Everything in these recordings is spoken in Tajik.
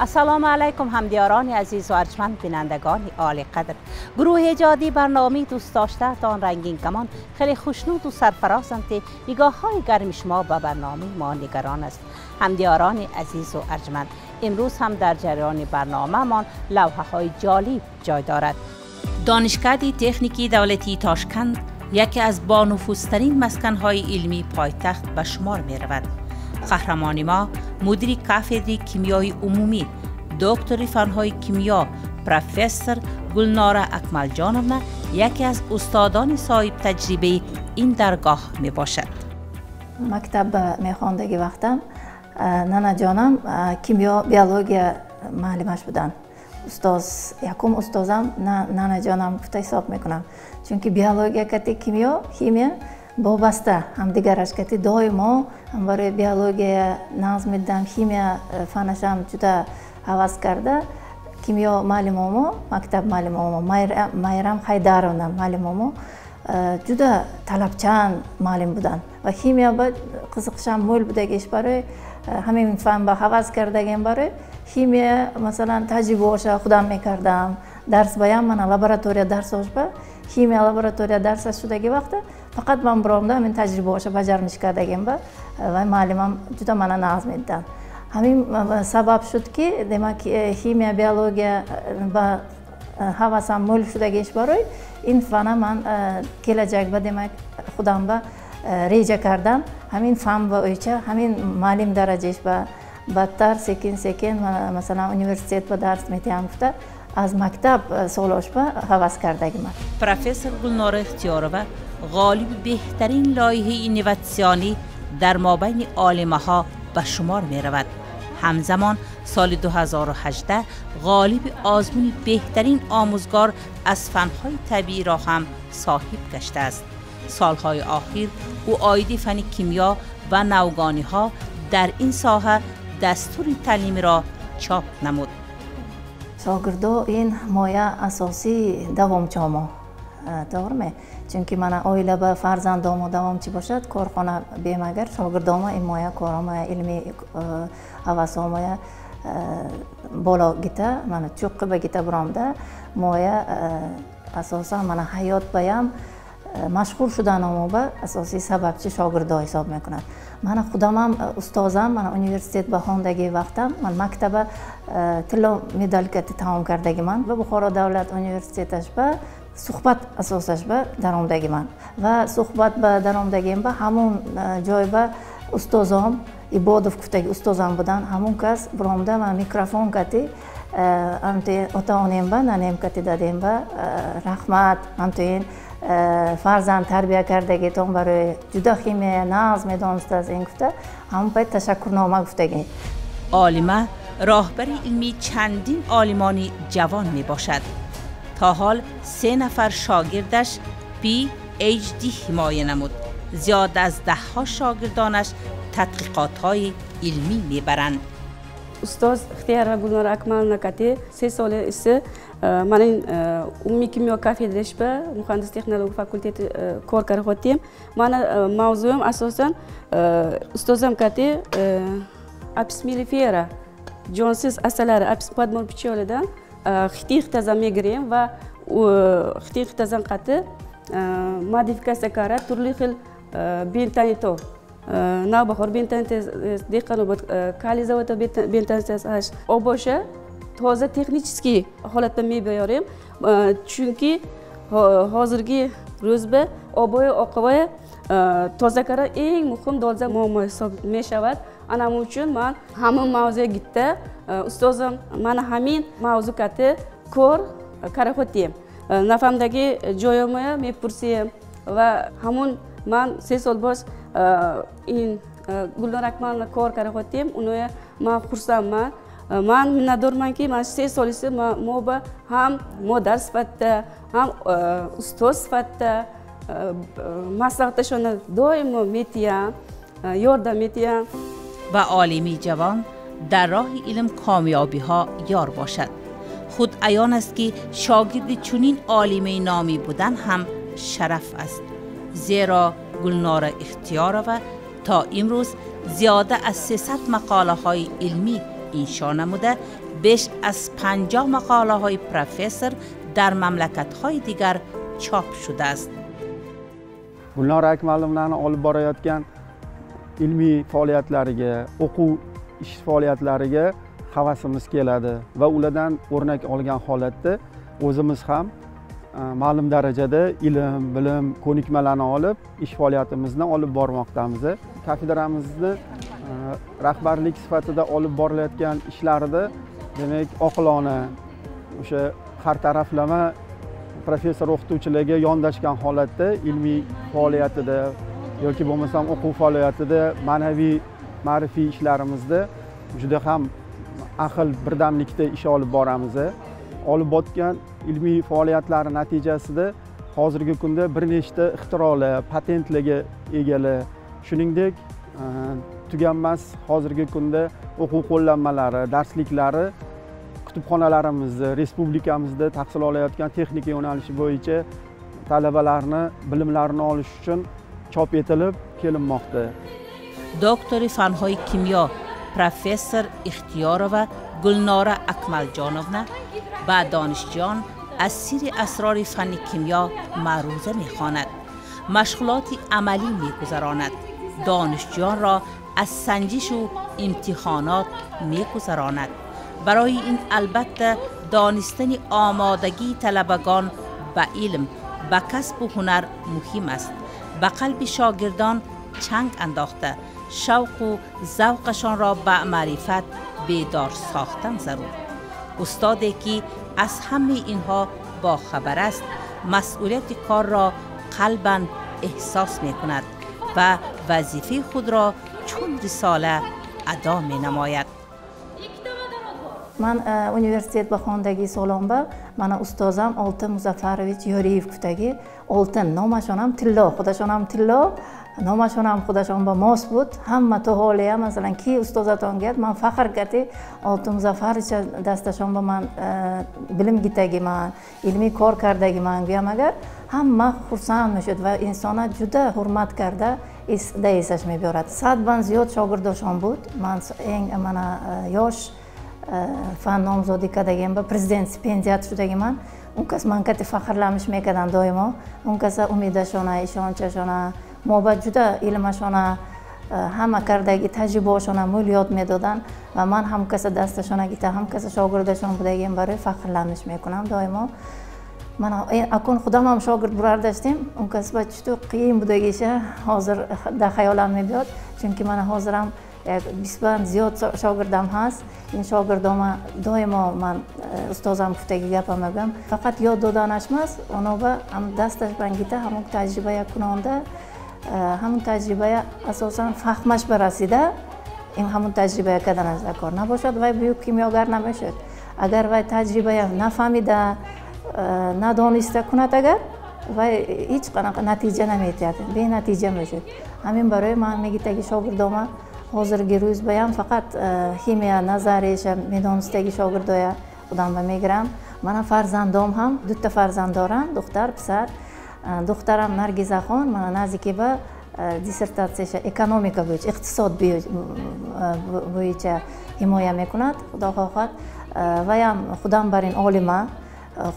Ассалому алайкум ҳамдиёрони азизу арҷманд, бинандагони олиқадр. Гурӯҳи эҷодии барномаи дӯстдоштаатон Рангин Камон хеле хушнуду сарфарозанд, ки нигоҳҳои гарми шумо ба барномаи мо нигарон аст. Ҳамдиёрони азизу арҷманд, имрӯз ҳам дар ҷараёни барномаамон лавҳаҳои ҷолиб ҷой дорад. Донишкадаи техникии давлатии Тошканд яке аз бонуфузтарин масканҳои илмии пойтахт ба шумор меравад. Қаҳрамони мо мудири кафедраи кимиёи умумӣ, доктори фанҳои кимиё, профессор Гулнора Акмалҷоновна яке аз устодони соҳибтаҷрибаи ин даргоҳ мебошад. Мактаб мехондагӣ вақтам нанаҷонам кимиё, биология муаллимаш буданд. Устоз, якум устозам нанаҷонам гуфта ҳисоб мекунам, чунки биология кати кимиё, химия вобаста ҳамдигараш кати доимо ҳам барои биология нағз медидам, химия фанашам ҷуда ҳавас карда. Кимиё муаллимомо, мактаб муаллимомо Майрам Хайдаровна муаллимомо ҷуда талабчан муаллим буданд ва химия ба қизиқишам мӯл будагиш, барои ҳамин фан ба ҳавас кардагем. Барои химия, масалан, таҷрибаоша худам мекардам, дарс баям мана лаборатория дарсошба, химия лаборатория дарсаш шудаги вақта фақат ман биромда ҳамин таҷрибаоша баҷармиш кардагем ба ва муаллимам ҷуда мана нағз медиданд. Ҳамин сабаб шуд, ки демак химия, биология ба ҳавасам мӯл шудагиш, барои ин фана ман келаҷак ба демак худам ба реҷа кардам. Ҳамин фан ба оича ҳамин муаллим дараҷаш ба бадтар секин секин, масалан, университет ба дарс метиҳам гуфта аз мактаб солошба ҳавас кардагиман. Профессор Гулнора Ихтиёрова ғолиби беҳтарин лоиҳаи инноватсионӣ дар мобайни олимаҳо ба шумор меравад. Ҳамзамон соли 2018 ғолиби озмуни беҳтарин омӯзгор аз фанҳои табииро ҳам соҳиб гаштааст. Солҳои охир ӯ оиди фани кимиё ва навгониҳо дар ин соҳа дастури таълимиро чоп намуд. Шогирдо ин моя асосии давомчомо, тоғриме? Чунки мана оила ба фарзандомо давомчӣ бошад, корхона бемагар шогирдомо ин моя коромоя илми ҳавасомоя боло гита, мана чуққи ба гита биромда моя асосан мана ҳаёт баям машғул шуданомо ба асосии сабабчи шогирдо ҳисоб мекунад. Мана худамам устозам, мана университет ба хондагии вақтам ман мактаба тилло медал кати тамом кардагиман ва Бухоро давлат университеташ ба суҳбат асосаш ба даромдагиман ва суҳбат ба даромдагим ба ҳамун ҷой ба устозом Ибодов гуфтаги устозам буданд. Ҳамун кас биромда ва микрофон кати ата онем ба нанем кати дадем ба раҳмат, ҳамтоин фарзанд тарбия кардагитон барои ҷуда химия нағз медонистааст ин гуфта ҳамон пайт ташаккурнома гуфтагӣ. Олима роҳбари илмии чандин олимони ҷавон мебошад. То ҳол се нафар шогирдаш PhD ҳимоя намуд. Зиёд аз даҳҳо шогирдонаш тадқиқотҳои илмӣ мебаранд. Ustoz Ixtiyorova Gulnora Akmalovna kati 3 sola isi maning umumiy kimyo kafedrasida, muhandis texnologiya fakulteti kor qilyaptim. Mani mavzuim asosan ustozam kati Apis mellifera jonsiz asalari, Apis подмор пчелыdan xitin xitazan мегирем va xitin xitazan qati modifikatsiya qara turli xil bentonito, Navbahor bentonit, Dehqonobod kaliy zavodi bentonit obosha toza texnический holatda mebeyorim, chunki hozirgi ro'zba oboya oqavoya toza kara eng muhim dolzarb muammo hisob mешавад. Ana buning uchun man hamin mavzuga gitda ustozim mana hamin mavzu kati kor karahotiyam nafamdagi joyimni mepurсiyam va hamun man 3 sol boz in Gulnora Akmalovna kor karahotiyam. Uni man xursandman, man minnatdormanki man 3 sol isi moba ham moдар sifatida, ham ustoz sifatida maslahatlashishni doimo metiyam, yordam metiyam. Ва олими ҷавон дар роҳи илм комёбиҳо ёр бошад. Худ аён аст, ки шогирди чунин олимаи номӣ будан ҳам шараф аст, зеро Гулнора Ихтиёрова то имрӯз зиёда аз 300 мақолаҳои илмӣ انشا نموده بیش از 50 مقاله های پروفسور در مملکت های دیگر چاپ شده است. Gulnora Akmalovnani olib borayotgan ilmiy faoliyatlariga, o'quv ish faoliyatlariga havasimiz keladi va ulardan o'rnak olgan holatda o'zimiz ham ma'lum darajada ilm, bilim, ko'nikmalarni olib ish faoliyatimizni olib bormoqdamiz. Kafedramizni rahbarlik sifatida olib borilayotgan ishlarida demak oqilona o'sha har taraflama professor o'qituvchilarga yondashgan holatda ilmiy faoliyatida yoki bo'lmasam o'quv faoliyatida ma'naviy ma'rifiy ishlarimizda juda ham ahil birdamlikda ish olib boramiz. Olib borgan ilmiy faoliyatlari natijasida hozirgi kunda bir nechta ixtirolar, patentlarga egalar, shuningdek tuganmas hozirgi kunda o'quv qo'llanmalari, darsliklari kutubxonalarimizda, respublikamizda tahsil olayotgan texnika yo'nalishi bo'yicha talabalarni bilimlarini olish uchun chop etilib kelinmoqda. Doktori fanهای kimyo پروفسور اختیارova گلنارا اکملجانونا به دانشجویان از سیر اسرار فن کیمیا معروضه می‌خواند، مشغولات عملی می‌گذراند، دانشجویان را از سنجش و امتحانات می‌گذراند. برای این البته دانستن آمادگی طلبگان به علم، به کسب و هنر مهم است. به قلب شاگردان چنگ انداخته شوق و ذوقشان را به معرفت بیدار ساختن ضرور. استادی که از همه اینها با خبر است مسئولیت کار را قلباً احساس می کند و وظیفه خود را چون رساله ادا می نماید. من universitet ба хондагӣ солонба мана устозам Oltin Muzaffarovich Yoriyev гуфтагӣ, Oltin номашонам тилло, худашонам тилло, номашонам худашон ба мос буд. Ҳама то ҳолия масалан ки устозатон гияд, ман фахр кардӣ Oltin Muzaffarovich дасташон ба ман билим гитагиман, илмӣ кор кардагиман гӯям агар ҳама хурсанд мешуд ва инсона ҷуда ҳурмат карда да эсаш мебиёрад. 100 бан зиёд шогирдошон буд. Ман эн мана ёш фан номзодӣ кардагим ба президент стипендиат шудагиман. Он кас ман кати фахрламиш мекардам доимо. Он каса умедашона, ишончашона, мо ба ҷуда илмашона, ҳама кардаги таҷрибаошона мӯл ёд медоданд ва ман ҳам каса дасташона гита, ҳам каса шогирдашон будагим, барои фахрламиш мекунам доимо. Ман акун худам ҳам шогирд бурардаштем, он кас ба чуту қийин будагиша ҳозир дар хаёлам мебиёд, чунки мана ҳозирам 20 банд зиёд шогирдам ҳаст. Ин шогирдома доимо ман устозам гуфтаги гапам мегӯям, фақат ёд доданаш мас, оно ба ҳам дасташ бангита ҳамон таҷрибая кунонда, ҳамон таҷрибая асосан фаҳмаш барасида, ин ҳамон таҷрибая карданаш дар кор набошад, вай буюк кимиёгар намешуд. Агар вай таҷрибая нафаҳмида, надониста кунад, агар вай ҳеҷ қанақа натиҷа наметиҳад, бенатиҷа мешуд. Ҳамин барои ман мегитаги шогирдома ҳозирги рӯз баям фақат химия назарияша медонистаги шогирдоя худам ба мегирам. Мана фарзандом ҳам дута фарзанд дорам, духтар, писар. Духтарам Наргизахон мана наздики ба диссертатсияша экономика bo'yicha, иқтисод bo'yicha ҳимоя мекунад, худо хоҳад. Ваям худам бар ин олима,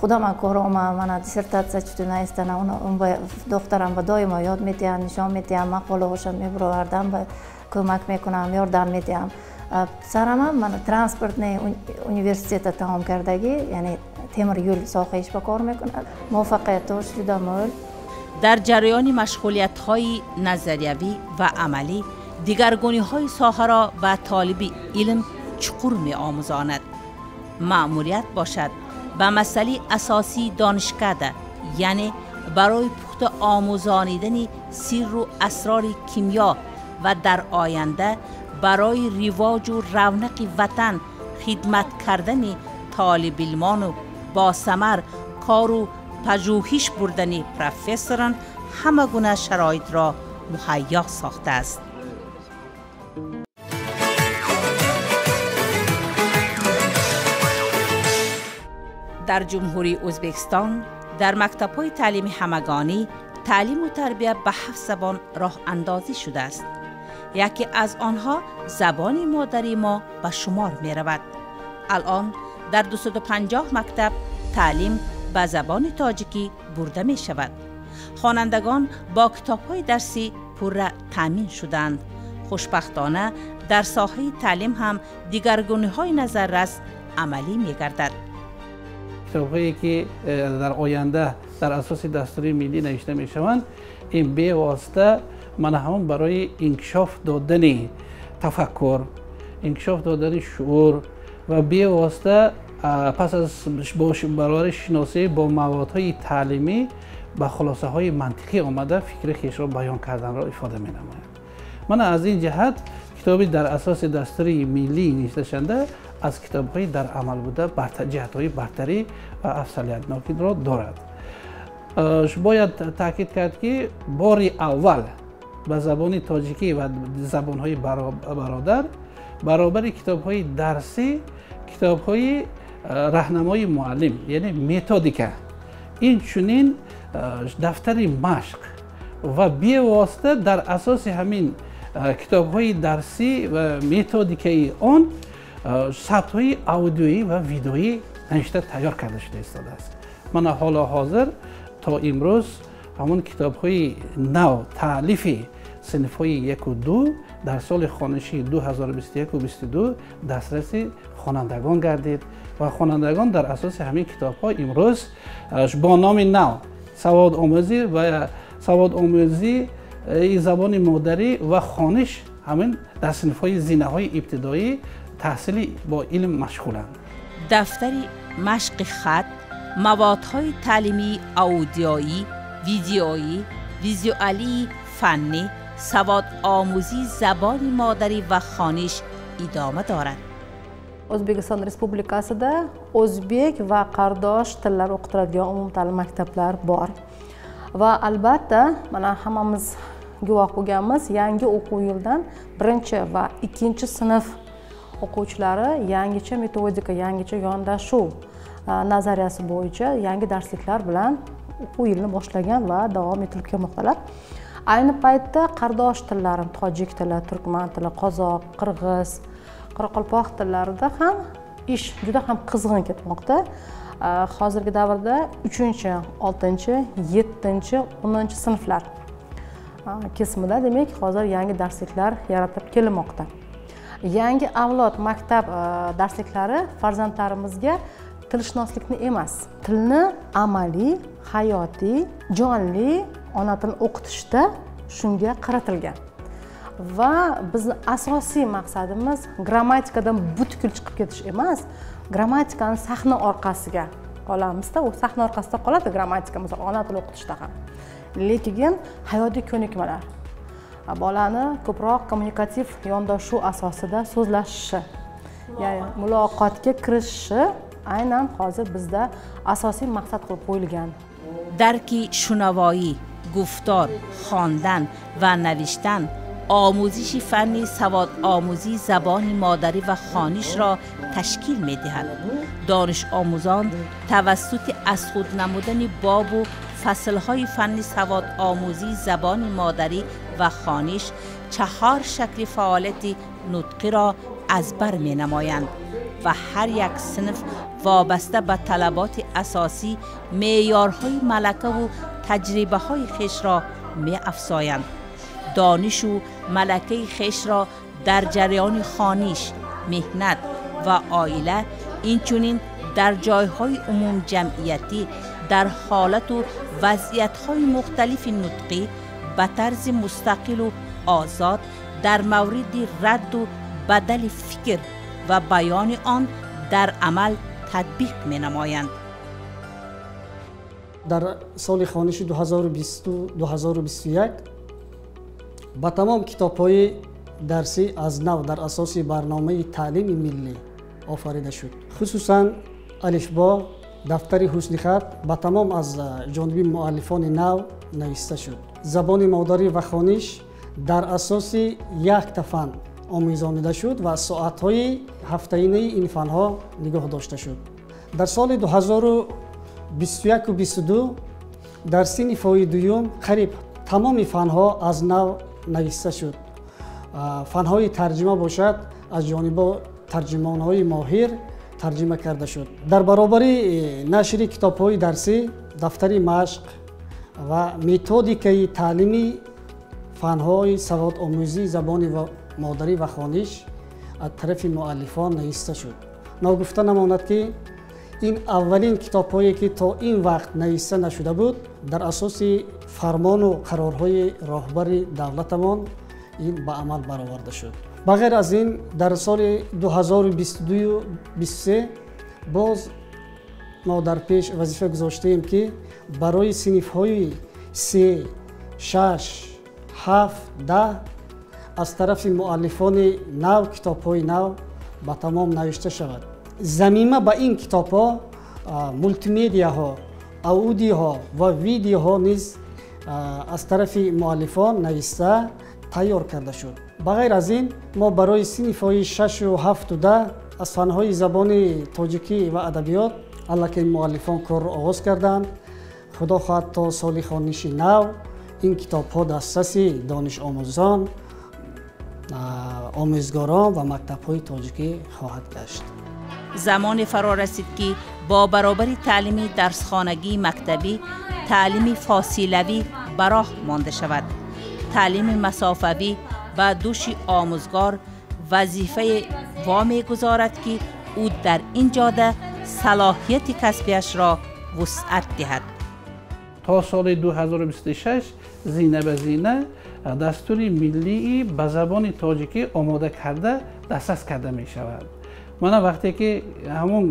худам корома мана диссертатсия чуту наистана, духтарам ба доимо ёд метиҳам, нишон метиҳам, мақолаҳошам мебуровардам, ба кӯмак мекунам, ёрдам медиҳам. Писарамам мана транспортный университета тамом кардагӣ, яъне темир yo'l соҳа иш ба кор мекунад. Муваффақиятҳош juda mo'l. Дар ҷараёни машғулиятҳои назариявӣ ва амалӣ дигаргуниҳои соҳаро ба толиби илм чуқур меомӯзонад. Маъмурият бошад ба масъалаи асосии донишкада, яъне барои пухта омӯзонидани сирру асрори кимиё ва дар оянда барои ривоҷу равнақи ватан хидмат кардани толибилмону босамар кору пажӯҳиш бурдани профессорон ҳама гуна шароитро муҳайё сохтааст. Дар Ҷумҳурии Ӯзбекистон дар мактабҳои таълими ҳамагонӣ таълиму тарбия ба 7 забон роҳандозӣ шудааст. Яке аз онҳо забони модари мо ба шумор меравад. Алон дар 250 мактаб таълим ба забони тоҷикӣ бурда мешавад. Хонандагон бо китобҳои дарсӣ пурра таъмин шуданд. Хушбахтона дар соҳаи таълим ҳам дигаргуниҳои назаррас амалӣ мегардад. Китобҳое ки дар оянда дар асоси дастури миллӣ навишта мешаванд, ин бевосита мана ҳамон барои инкишоф додани тафаккур, инкишоф додани шуур ва бевосита пас аз баробари шиносӣ бо маводҳои таълимӣ ба хулосаҳои мантиқӣ омада фикри хешро баён карданро ифода менамояд. Мана аз ин ҷиҳат китоби дар асоси дастури миллӣ навишташаванда аз китобҳои дар амал буда ҷиҳатҳои бартарӣ ва афзалиятнокиро дорад. Бояд таъкид кард, ки бори аввал ба забони тоҷикӣ ва забонҳои бародар баробари китобҳои дарсӣ китобҳои раҳнамои муаллим, яъне методика, инчунин дафтари машқ ва бевосита дар асоси ҳамин китобҳои дарсӣ ва методикаи он сабтҳои аудиоӣ ва видеоӣ навишта тайёр карда шуда истодааст. Мана ҳоло ҳозир то имрӯз ҳамон китобҳои нав таълифи синфҳои 1 ва 2 дар соли хонишии 2021-22 дастраси хонандагон гардид ва хонандагон дар асоси ҳамин китобҳо имрӯз бо номи нав саводомӯзӣ ва саводомӯзии забони модарӣ ва хониш ҳамин дар синфҳои зинаҳои ибтидоӣ таҳсили бо илм машғуланд. Дафтари машқи хат, маводҳои таълимии аудиоӣ, видеоӣ, визуалии фаннӣ, саводомӯзии забони модарӣ ва хониш идома дорад. O'zbekiston Respublikasida o'zbek va qardosh tillar o'qitiladigan umumta'lim maktablar bor va albatta, mana, hammamiz guvoh bo'lganmiz, yangi o'quv yilidan birinchi va ikkinchi sinf o'quvchilari yangicha metodika, yangicha yondashuv nazariyasi bo'yicha yangi darsliklar bilan o'quv yilini boshlagan va davom ettirib kelmoqdalar. Ayni paytda qardosh tillari: tojik tili, turkman tili, qozoq, qirg'iz, qoraqalpoq tillarida ham ish juda ham qizg'in ketmoqda. Hozirgi davrda uchinchi, oltinchi, yettinchi, 10-sinflar kesimida, demak, hozir yangi darsliklar yaratib kelinmoqda. Yangi avlod maktab darsliklari farzandlarimizga tilshunoslikni emas, tilni amaliy, hayotiy, jonli ona tilini o'qitishda shunga qaratilgan va bizni asosiy maqsadimiz grammatikadan butkul chiqib ketish emas, grammatikani sahna orqasiga olamizda, u sahna orqasida qoladi grammatika, misol, ona tili o'qitishda ham, lekin hayotiy ko'nikmalar, bolani ko'proq kommunikativ yondashuv asosida so'zlashishi, ya'ni muloqotga kirishishi aynan hozir bizda asosiy maqsad qilib qo'yilgan. Дарки шунавоӣ, гуфтор, хондан ва навиштан, омӯзиши фанни саводомӯзии забони модарӣ ва хонишро ташкил медиҳад. Донишомӯзон тавассути аз худ намудани бобу фаслҳои фанни саводомӯзии забони модарӣ ва хониш чаҳор шакли фаъолияти нутқиро аз бар менамоянд ва ҳар як синф вобаста ба талаботи асосӣ меъёрҳои малакаву таҷрибаҳои хешро меафзоянд. Донишу малакаи хешро дар ҷараёни хониш, меҳнат ва оила, инчунин дар ҷойҳои умумҷамъиятӣ, дар ҳолату вазъиятҳои мухталифи нутқӣ ба тарзи мустақилу озод дар мавриди радду бадали фикр ва баёни он дар амал татбиқ менамоянд. Дар соли хониши 2020-2021 ба тамом китобҳои дарсӣ аз нав дар асоси барномаи таълими миллӣ офарида шуд. Хусусан алифбо, дафтари ҳусни хат ба тамом аз ҷониби муаллифони нав нависта шуд. Забони модарӣ ва хониш дар асоси якта фан омӯзонида шуд ва соатҳои ҳафтаинаи ин фанҳо нигоҳ дошта шуд. Дар соли 2021-22 дар синфҳои дуюм қариб тамоми фанҳо аз нав нависта шуд. Фанҳои тарҷима бошад, аз ҷониби тарҷимонҳои моҳир тарҷима карда шуд. Дар баробари нашри китобҳои дарсӣ, дафтари машқ ва методикаи таълими фанҳои саводомӯзии забони модарӣ ва хониш аз тарафи муаллифон нависта шуд. Ногуфта намонад, ки ин аввалин китобҳое ки то ин вақт нависта нашуда буд, дар асоси фармону қарорҳои роҳбари давлатамон ин ба амал бароварда шуд. Ба ғайр аз ин, дар соли 2022-23 боз мо дар пеш вазифа гузоштаем, ки барои синфҳои 3, 6, 7, 10 аз тарафи муаллифони нав китобҳои нав ба тамом навишта шавад. Замима ба ин китобҳо мултимедиаҳо, аудиоҳо ва видеоҳо низ аз тарафи муаллифон нависта тайёр карда шуд. Ба ғайр аз ин, мо барои синфҳои 6, 7, 10 аз фанҳои забони тоҷикӣ ва адабиёт аллакай муаллифон корро оғоз карданд. Худо хоҳад, то соли хониши нав ин китобҳо дастраси донишомӯзон, омӯзгорон ва мактабҳои тоҷикӣ хоҳад гашт. Замоне фаро расид, ки бо баробари таълими дарсхонагии мактабӣ таълими фосилавӣ ба роҳ монда шавад. Таълими масофавӣ ба дӯши омӯзгор вазифае вомегузорад, ки ӯ дар ин ҷода салоҳияти касбиашро вусъат диҳад. То соли 2026 зина ба зина дастури миллии ба забони тоҷикӣ омода карда, дастрас карда мешавад. Мана вақте ки ҳамон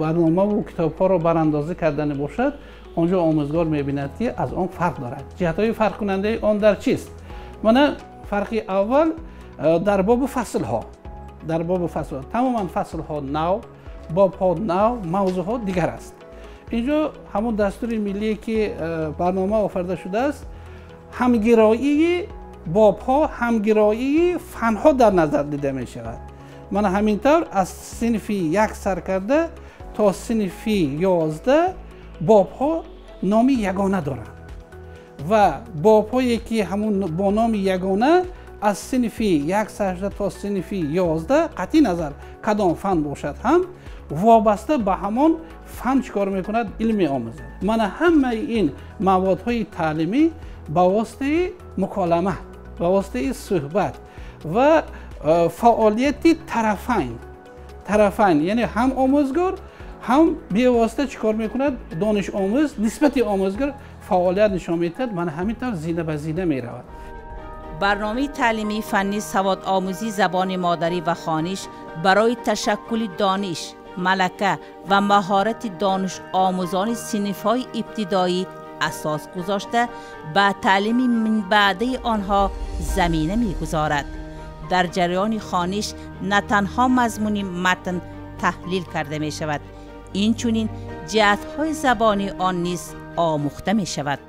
барномаву китобҳоро барандозӣ кардани бошад, он ҷо омӯзгор мебинад, ки аз он фарқ дорад. Ҷиҳатҳои фарқкунандаи он дар чист? Мана фарқи аввал дар бобу фаслҳо. Дар бобу фаслҳо тамоман фаслҳо нав, бобҳо нав, мавзӯъҳо дигар аст. Инҷо ҳамон дастури миллие, ки барнома офарида шудааст, ҳамгироии бобҳо, ҳамгироии фанҳо дар назар дида мешавад. Мана ҳамин тавр аз синфи 1 сар карда то синфи 11 бобҳо номи ягона доранд ва бобҳое, ки ҳамун бо номи ягона аз синфи 1 сар шуда то синфи 11, қатъи назар кадом фан бошад ҳам, вобаста ба ҳамон фан чӣ кор мекунад, илм меомӯзад. Мана ҳамаи ин маводҳои таълимӣ ба воситаи муколама, ба воситаи суҳбат ва фаъолияти тарафайн, яъне ҳам омӯзгор, ҳам бевосита чӣ кор мекунад, донишомӯз нисбати омӯзгор фаъолият нишон медиҳад. Мана ҳамин тавр зина ба зина меравад. Барномаи таълимии фанни саводомӯзии забони модарӣ ва хониш барои ташаккули дониш, малака ва маҳорати донишомӯзони синфҳои ибтидоӣ асос гузошта, ба таълими минбаъдаи онҳо замина мегузорад. Дар ҷараёни хониш на танҳо мазмуни матн таҳлил карда мешавад, инчунин ҷиҳатҳои забонии он низ омӯхта мешавад.